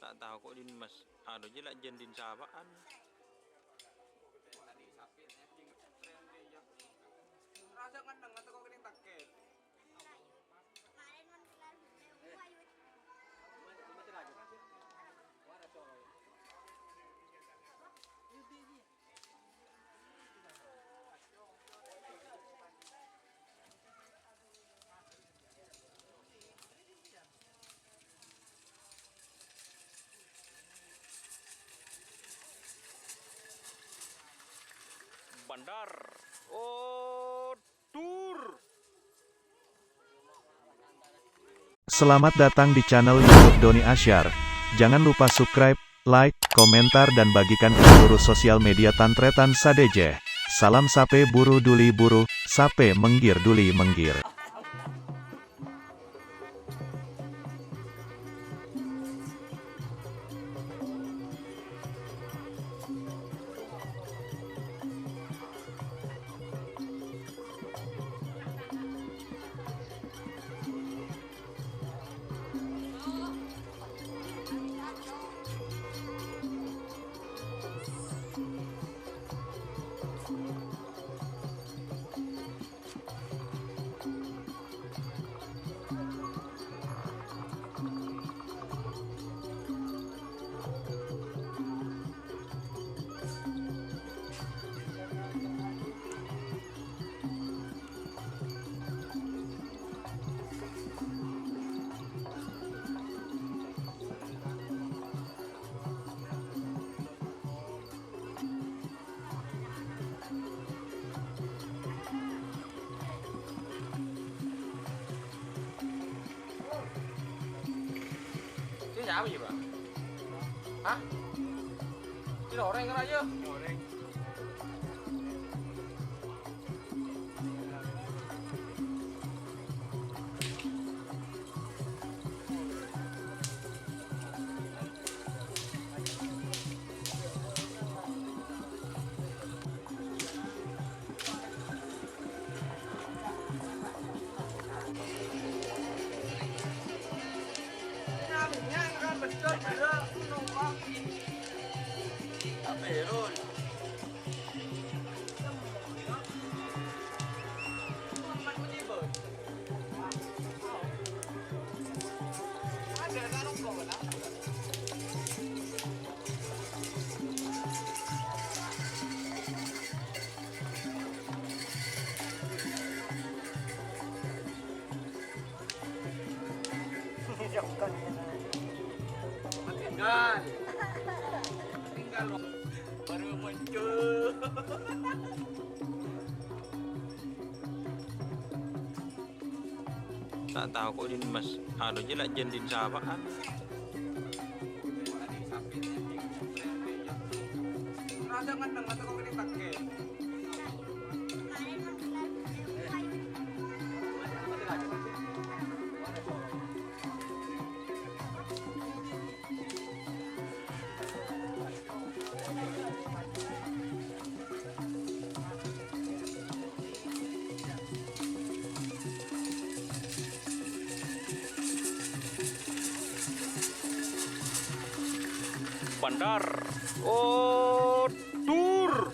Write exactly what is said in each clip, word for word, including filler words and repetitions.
Ta' tao ko' din, Mas. Anu jâ la jân din sapa'an. Bandar. Oh, dur. Selamat datang di channel YouTube Doni Asyar. Jangan lupa subscribe, like, komentar, dan bagikan ke seluruh sosial media Tan Tretan sadhâjâ. Salam sapè buru duli buru, sapè mèngghir duli mèngghir. Sè nyamana, Pak? Hah? Sè orèng kan, yâ? Orèng. Tinggal. Tinggal. Baru muncul. Ta' tao ko' din, Mas. Anu jâ la jân din sapa'an. Bandar. Oh, dur.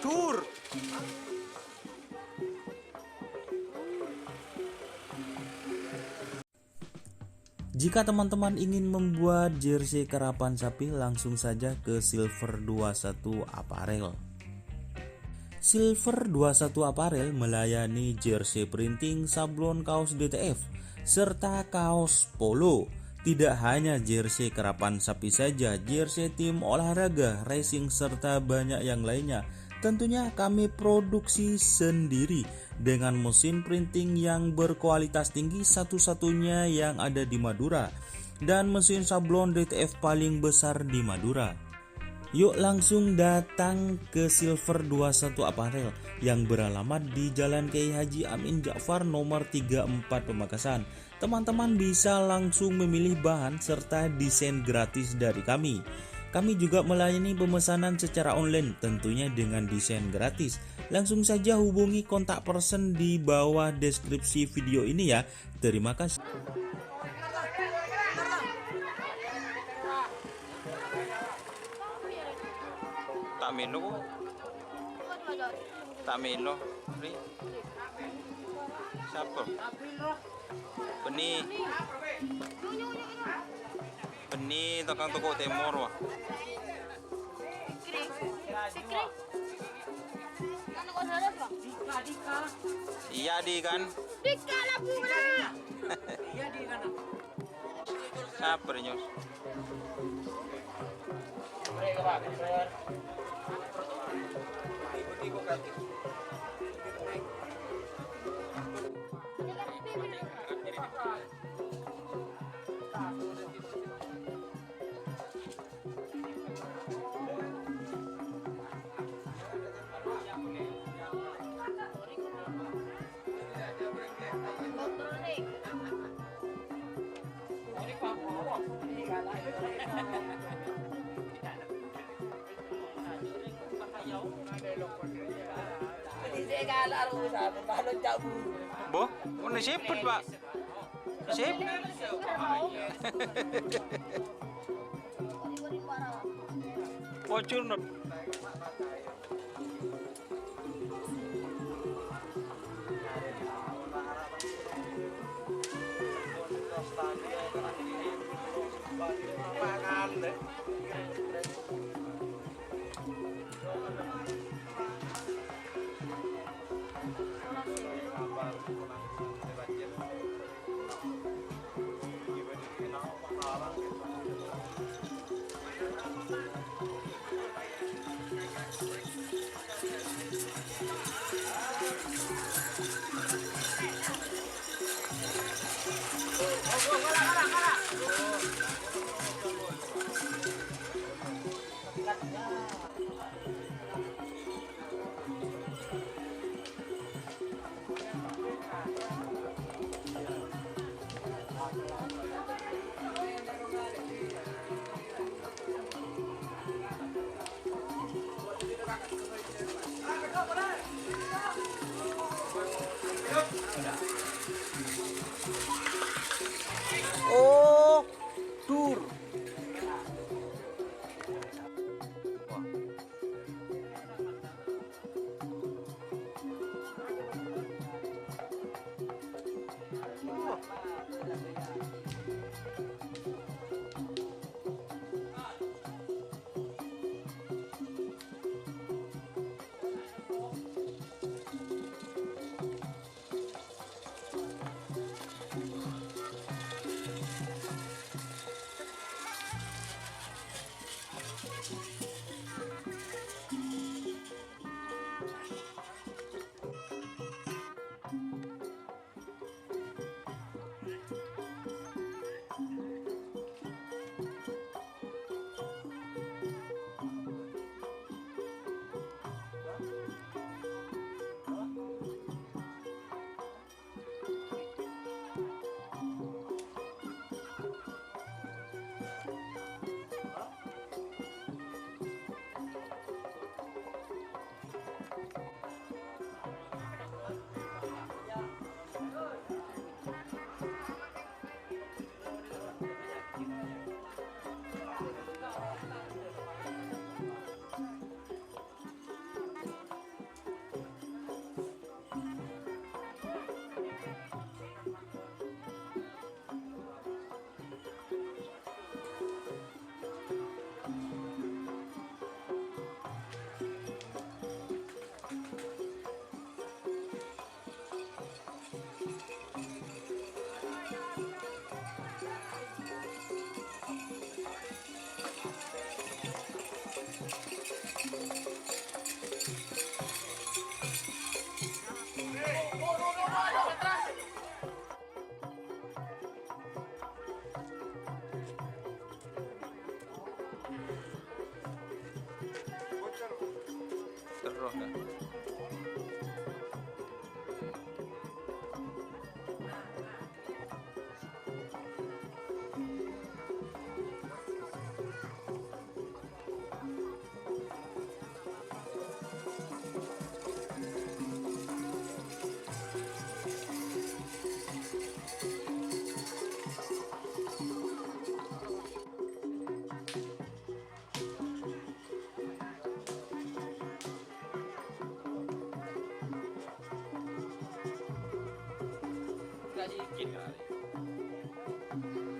Dur. Jika teman-teman ingin membuat jersey karapan sapi, langsung saja ke Silver dua satu Apparel. Silver dua satu Apparel melayani jersey printing, sablon kaos D T F, serta kaos polo. Tidak hanya jersey karapan sapi saja, jersey tim olahraga, racing, serta banyak yang lainnya. Tentunya kami produksi sendiri dengan mesin printing yang berkualitas tinggi, satu-satunya yang ada di Madura, dan mesin sablon D T F paling besar di Madura. Yuk langsung datang ke Silver dua satu Apparel yang beralamat di Jalan Kiai Haji Amin Ja'far nomor tiga empat Pamekasan. Teman-teman bisa langsung memilih bahan serta desain gratis dari kami. Kami juga melayani pemesanan secara online, tentunya dengan desain gratis. Langsung saja hubungi kontak person di bawah deskripsi video ini ya. Terima kasih. Ta' mèlo. Ta' mèlo. Ri. Sapa? Bânnè. Bânnè tokang toko tèmor, wah. Iyâ, Di, kan? Dika la bunga. Sapa, Nyos? Bo, ono siput, Pak. Sip. Pojur, no. Oh, dur.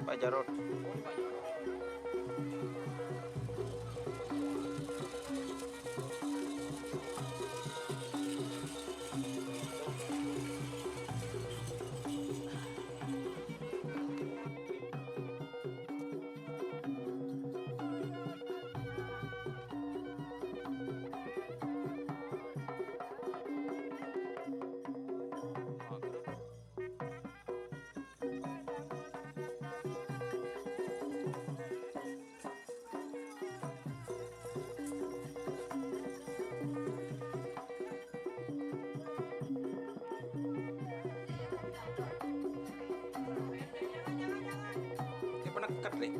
Pak Jarot. Kèng pernah kekat, Lè'.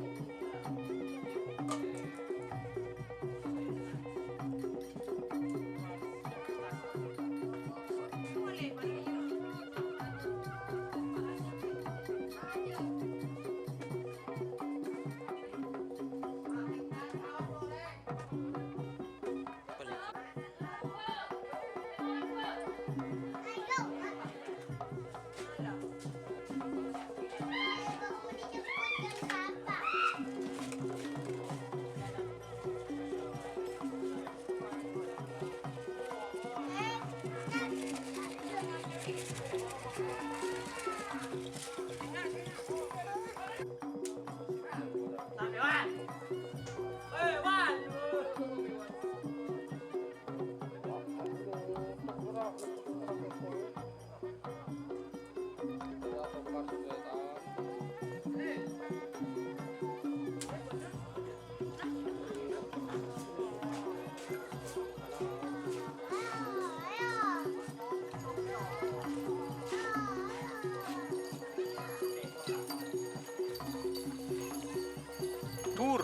Dur.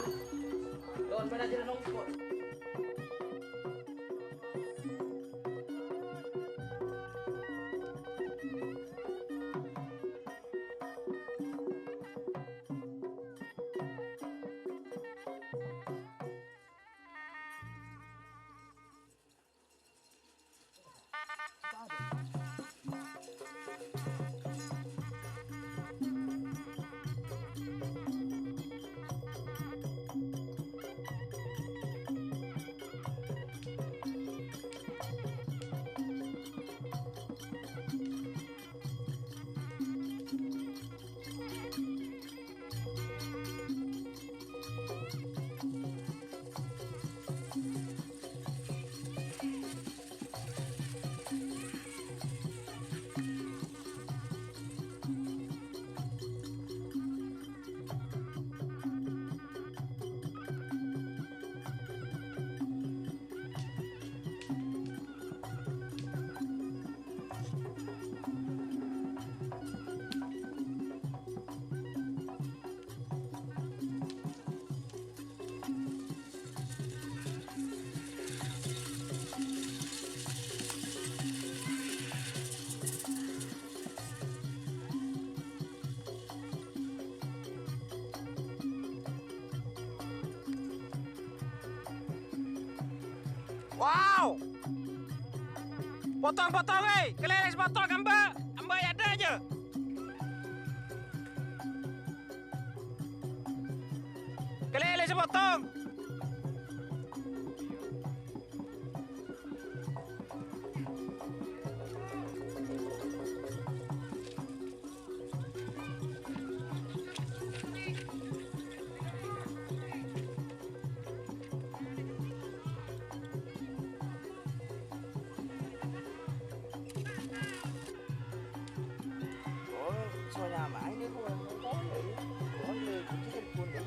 Wow! Potong-potong, eh! Kalèlè sapotong, Mbak! Mbak, ya ada aja! Kalèlè sapotong! Oh, soalnya main itu, oh, iya. Oh, iya, itu kan pun, ya.